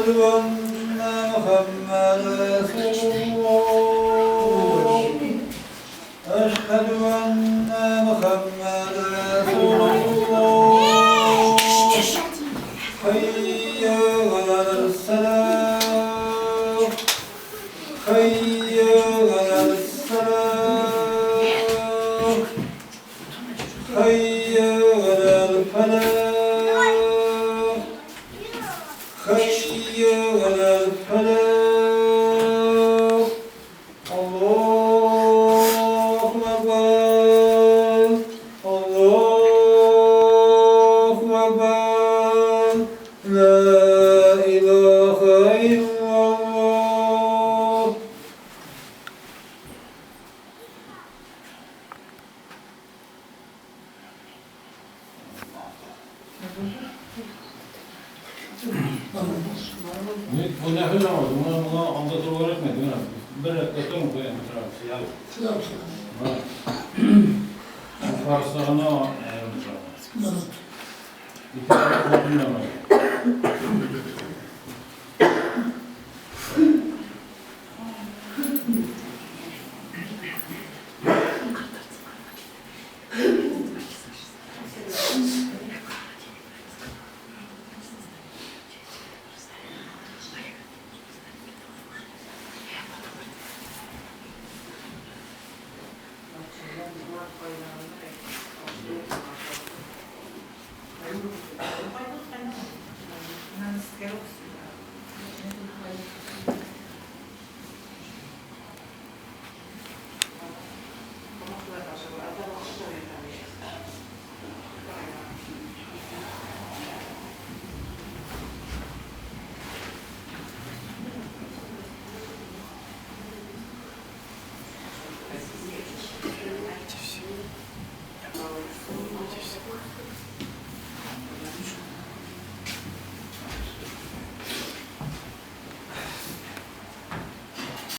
أشهد أن محمد رسول الله. أشهد أن محمد رسول الله. حي على الصلاة. حي على الصلاة. حي على الفلاح. حي على الفلاح. الله أكبر. الله أكبر. لا إله إلا الله. Моны аңлатырга кирәкми, менә бер рәттә торып куям. Фарсыгына. Ике.